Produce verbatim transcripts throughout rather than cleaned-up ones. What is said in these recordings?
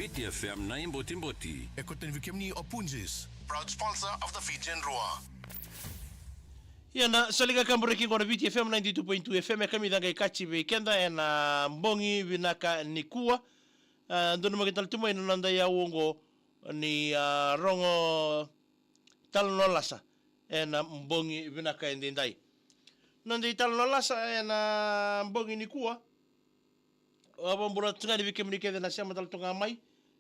Viti F M na iBotiboti. E kauta ni vei kemuni o Punjas, proud sponsor of the Fijian Drua. Ia na soli ka kaburaki qo na Viti F M ninety-two point two F M, e kamica qai kaci vei keda ena bogi vinaka nikua. A, donumaki tale tu mai na noda iyau oqo ni, a, rogo talanoa lasa ena bogi vinaka edaidai. Noda italanoa lasa ena bogi nikua. Au vakabula tu ga yani vei kemuni kece na sema tale tu ga mai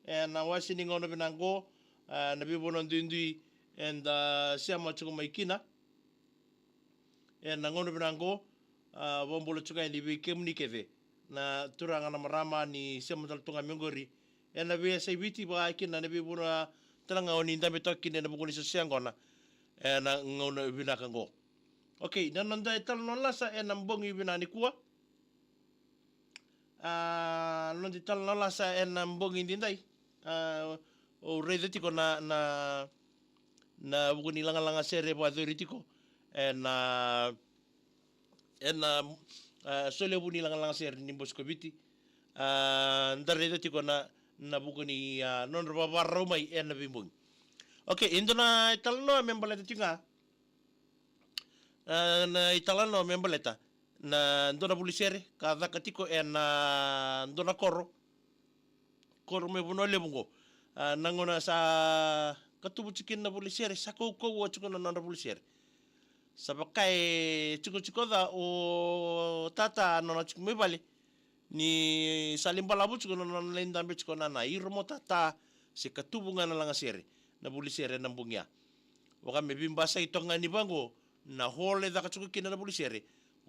ena wase ni gauna vinaka qo, a, na veivanua duidui eda sema tiko mai kina. Ena gauna vinaka qo, a, vakabula tu ga yani vei kemuni kece na turaga na marama ni sema tale tu ga mai qori ena veiyasai Viti, vaka kina na veivanua tale ga o ni dabe toka kina ena vuku ni soso yaqona ena gauna vinaka qo. Okei, na noda italanoa lasa ena bogi vinaka nikua. A, noda italanoa lasa ena bogi edaidai. A, au raica tiko na, na, na vuku ni lagalaga sere e vakayacori tiko ena, ena, a, solevu ni lagalaga sere ni Bose ko Viti. A, da raica tiko na, na vuku ni, a, nodra vakarau mai ena veibogi. Okei, e dua na italanoa me baleta tiko ga. A, na italanoa me baleta na dua na vuli sere ka caka tiko ena dua na koro, koro mai Vanua Levu qo. A, na gauna sa katubu tiko kina na vuli sere, sa kaukauwa tiko na nodra vuli sere. Sa vaka e tikotiko ca o tata, nona tiko mai vale, ni sa lai balavu tiko na nona lai dabe tiko na, na iro mo tata, se katubu ga na lagasere, na vuli sere ena bogi ya. Vaka me veibasai toka ga ni vaqo na hall e caka tiko kina na vuli sere.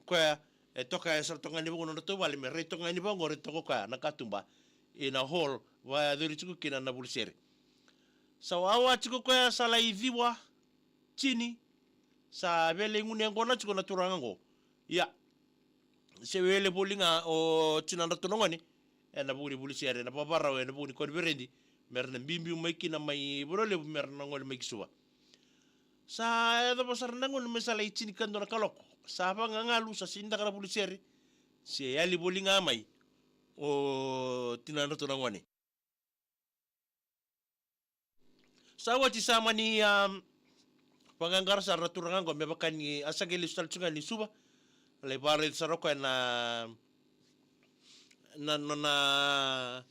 Koya e toka e sara toka ga ni vaqo na nodratou vale, me rai toka ga ni vaqo, rai toka koya na katuba ina hall vakayacori tiko kina na vuli sere. Sa wawa tiko koya, sa lai ciwa, tini, sa via lai gunu yaqona tiko na turaga qo. Ia, se wele voli ga o tinadratou na gone ena vuku ni vuli sere, ena vavarau ena vuku ni koniferedi, mera na biubiu mai kina mai Vanua Levu, mera na gole mai ki Suva. Sa yacova sara na gauna me sa lai tinikadua na kaloko, sa vagagalu, sa sinidaka na vuli sere, se yali voli ga mai o tinadratou na gone. Sa oti sa mani, um, vaqaqara sara na turaga qo me vaka ni a sa qai lesu tale tu ga ni Suva. Lai vakaraica sara o koya na, na, na, na,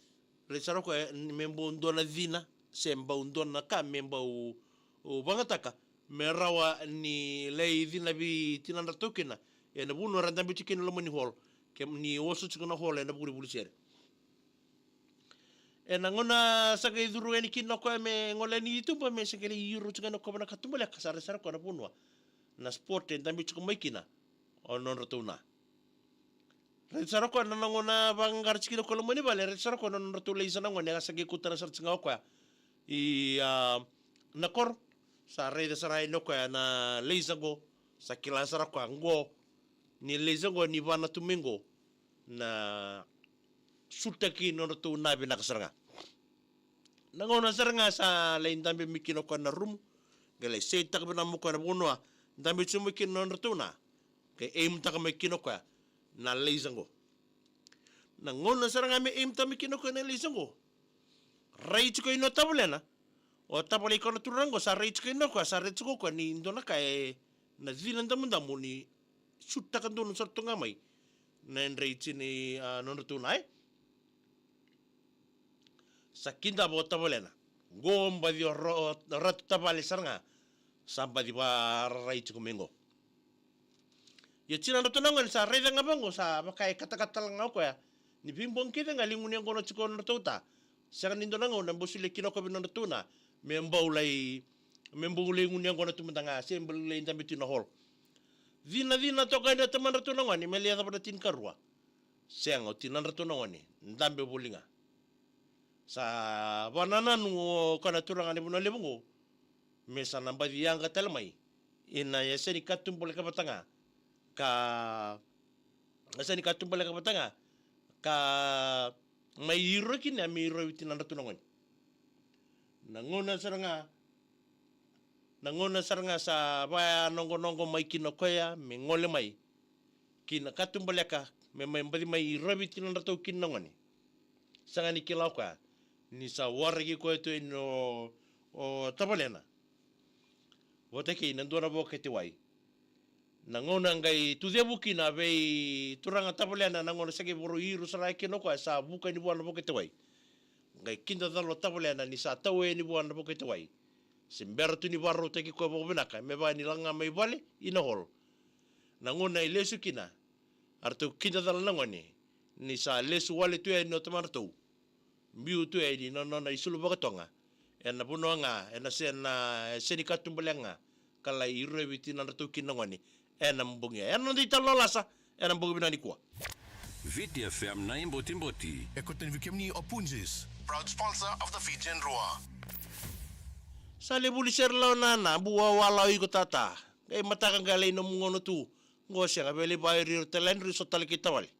raica sara o koya me bau dua na cina, se bau dua na ka me bau, u, vagataka me rawa ni lai cina vei tinadratou kina ena vanua era dabe tiko kina loma ni hall, ke ni oso tiko na hall ena vuku ni vuli sere. Ena gauna sa qai curu yani kina o koya me gole yani i tuba, me sa qai lai iro tiko yani o koya na katubaleka, sa rai sara o koya na vanua, na spot e dabe tiko mai kina o nodratou na. Rai sara o koya na, na gauna vaqaqara tiko kina o koya loma ni vale, rai sara o koya na nodratou laisa na gone, a sa qai kauta sara tiko ga o koya i, a, na koro. Sa raica sara yani o koya na laisa qo, sa kila sara o koya qo, ni laisa qo ni vana tu mai qo na sutaki nodratou na vinaka sara ga. Na gauna sara ga sa lai dabe mai kina o koya na rumu, qai lai setaka vinaka mai o koya na vanua dabe tiko mai kina nodratou na, qai aimtaka mai kina o koya na laisa qo. Na gauna sara ga me aimtaka mai kina o koya na laisa qo, rai tiko i na tavalena, o tavale i koya na turaga qo, sa rai tiko i na o koya, sa rai tiko o koya ni dua na ka e na cina damudamu ni sutaka donu sara tu ga mai na yadra i tini, a, nodratou na, e. Sa kidava o tavalena qo, baci o ro-, o ratu tavale sara ga sa baci vararai tiko mai qo. Ia tinadratou na gone sa raica ga vaqo, sa vaka e katakata tale ga o koya ni veibogi kece ga lai gunu yaqona tiko nodratou ta. Sega ni dua na gauna e bau solia kina o koya vei nodratou na me bau lai, me bau lai gunu yaqona tu mada ga, se bau lai dabe tu na hall. Cinacina toka yani o tamadratou na gone me lai yacova na tinikarua. Sega, o tinadratou na gone dabe voli ga. Sa vakanananu o koya na turaga ni Vanua Levu qo me sa na baci yaga tale mai ina yasa ni katubaleka vata ga, ka yasa ni katubaleka vata ga, ka mai iro kina, me irovi tinadratou na gone. Na gauna sara ga, na gauna sara ga sa vaya noqonoqo mai kina o koya me gole mai ki na katubaleka, me mai baci mai irovi tinadratou kina na gone. Sega ni kila o koya Ni sa waraki koya tu yani o, o tavalena vata kei na dua na vokete wai. Na gauna qai tucevu kina vei turaga tavalena, na gauna sa qai vakarau iro sara kina o koya, sa vuka yani vua na vokete wai. Qai kidacala o tavalena ni sa tau yani vua na vokete wai. Se bera tu ni vakarautaki koya vakavinaka me vaka ni lako ga mai vale ina hall. Na gauna e lesu kina, a ratou kidacala na gone ni sa lesu wale tu yani o tamadratou. Biu tu yani na nona isulu vakatoga ena vanua ga ena se na, e se ni katuba leqa ga ka lai irovi tinadratou kina na gone ena bogi ya. Ena noda italanoa lasa ena bogi vinaka nikua. Viti F M na iBotiboti. E kauta yani vei kemuni o Punjas, proud sponsor of the Fijian Drua. Sa levu ni sere lawa na, na bua wala o iko tata. Qai mataka qai lai nomu gauna tu. Qo sega, vei lai vakairiiri tale yani, ri so tale ki tavale.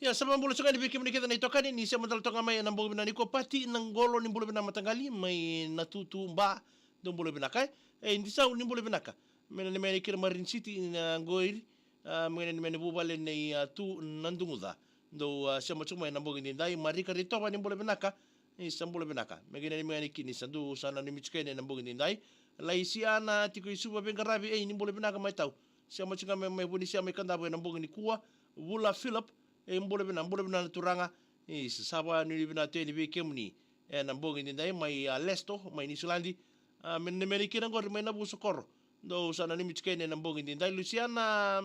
Ia, sa vakabula tiko ga yani vei kemuni kece na itokani ni sema tale toka mai ena bogi vinaka nikua. Pati na Qolo, ni bula vinaka mataqali mai na tutu ba. Dou bula vinaka e. E, Disau, ni bula vinaka. Me na neimami kira Marine City na qori. A, me na neimami vuvale nei, a, Tu na Duguca. Dou, a, sema tiko mai na bogi nidai. Marika Ritova, ni bula vinaka. Ni sa bula vinaka. Me kina ni me gani kini sa dou sa nanumi tiko yani ena bogi nidai. Laisiana tiko i Suva veiqaravi, ei, ni bula vinaka mai tau. Sema tiko ga mai, mai Vunisea mai Kadavu ena bogi nikua. Vula Philip, ei, bula vinaka, bula vinaka na turaga. Ni sa vakanuinui vinaka tu yani vei kemuni ena bogi nidai mai, a, Lesto mai Niusiladi. A, me, me ni kina qori mai na Vusokoro. Dou sa nanumi tiko yani ena bogi nidai. Lusiana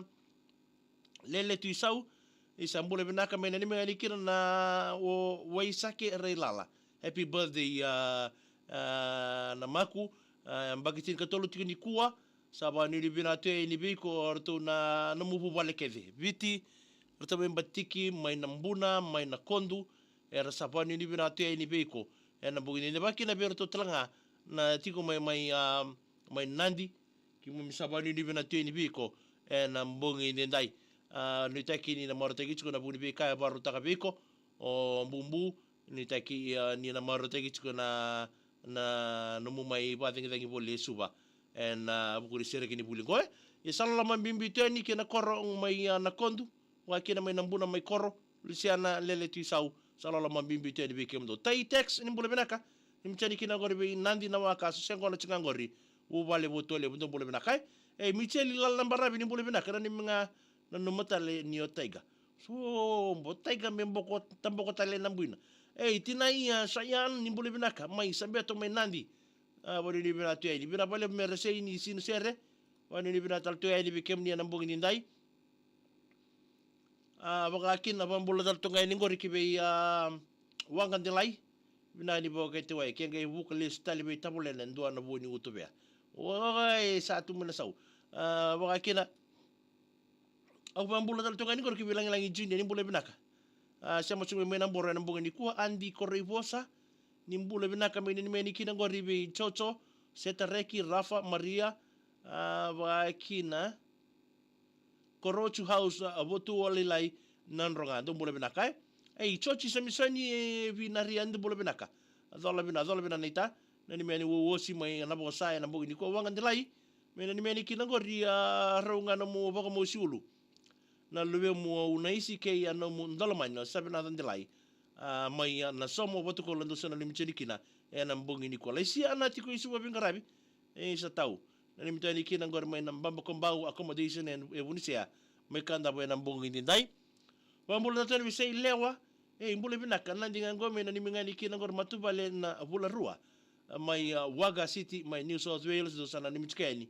Lele Tuisau, ni sa bula vinaka. Me nanumi ga yani kina na o Waisake Railala. Happy birthday, a, a, na maku, a, baki tinikatolu tiko nikua. Sa vakanuinui vinaka tu yani vei iko, o ratou na nomu vuvale kece. Viti, ratou mai Batiki, mai Nabuna, mai Nakodu. Era sa vakanuinui vinaka tu yani vei iko ena bogi nidai, vakakina vei ratou tale ga na tiko mai, mai, a, mai Nadi. Keimami sa vakanuinui vinaka tu yani vei iko ena bogi nidai. A, nuitaki ni na marautaki tiko na vuku ni veika e vakarautaka vei iko o Bubu. Nuitaki, a, ni na marautaki tiko na, na nomu mai vakacagicagi voli e Suva ena vuku ni sereki ni vuli qo e. Ia, sa loloma bibi tu yani kei na koro mai, a, Nakodu, vakakina mai Nabuna mai Koro. Lusiana Lele Tuisau, sa loloma bibi tu yani vei kemudou. Tai Tex, ni bula vinaka. Ni mutani kina qori vei Nadi na waka, so se qona tiko ga qori. Vuvale Votualevu, dou bula vinaka e. E, Micheli Lala na Baravi, ni bula vinaka. Nanumi ga, nanuma tale ni o Taiga. So, bo Taiga me boko, taboko tale na buina. E, Tina Ia, Sayan, ni bula vinaka. Mai Sabeto, mai Nadi. A, vakanuinui vinaka tu yani. Vinaka vakalevu me Resei ni Sinu Sere. Vakanuinui vinaka tale tu yani vei kemuni ena bogi nidai. A, vakakina, vakabula tale toka yani qori ki vei, a, Waqa Delai. Vinaka ni vakatekivu, ke qai vuka lesu tale vei tavalena e dua na vua ni uto vea. Oi, sa tu mai na sau. A, vakakina, au vakabula tale toka yani qori ki vei Lagilagi Junior, ni bula vinaka. A, sema tu mai na boro ena bogi nikua, Adi Koroivosa. Ni bula vinaka, mai nanumi yani kina qori vei Jojo, Setareki, Rafa, Maria, a, vakakina Korotu House, a, Votu Lailai, Nadroga. Dou bula vinaka, e. Ei, Joji Samisoni, e, Vinaria, dou bula vinaka. Cola vina, cola vina naita. Nanumi yani Uosi mai Navosa ena bogi nikua, Waqa Delai. Mai nanumi yani kina qori, a, rau ga nomu vakamosi ulu. Na luvemu o Unaisi kei a nomu Dolomani o Savinaca Delai. A, mai, a, Nasomo, Vatukoula, dou sa nanumi tu yani kina ena bogi nikua. Laisia Anati ko Isuva Veiqaravi. E, sa tau. Nanumi tu yani kina qori mai na Baba Kobau Accommodation e, e Vunisea. Mai Kadavu ena bogi nidai. Vakabula na toni Visei Lewa. E, bula vinaka, Nadi ga qo, mai nanumi ga yani kina qori Matuvale na Vularua. Mai, a, Wagga City, mai New South Wales, dou sa nanumi tiko yani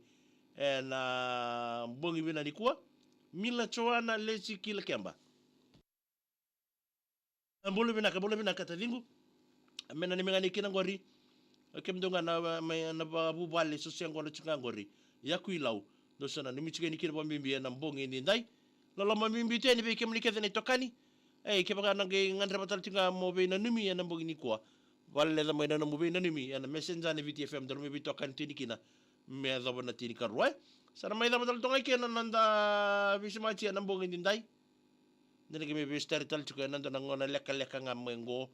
ena bogi vinaka nikua. Mila Joana Lesi Kilakeba. A, bula vinaka, bula vinaka taciqu. Mai nanumi ga yani kina qori. O kemudou ga na, mai na vavuvale, so se qo na tiko ga qori. Yaku Ilau. Dou sa nanumi tiko yani kina vakabibi ena bogi nidai. Loloma bibi tu yani vei kemuni kece na itokani. Ei, kevaka na qai gadreva tale tiko ga mo veinanumi ena bogi nikua, valeca mai na nomu veinanumi ena Messenger ni Viti F M, da lomai veitokani tu yani kina me yacova na tinikarua, e. Sa na mai cava tale toka ga kina na noda veisemati ena bogi nidai. Da na qai mai veisitari tale tiko ena dua na gauna lekaleka ga mai qo.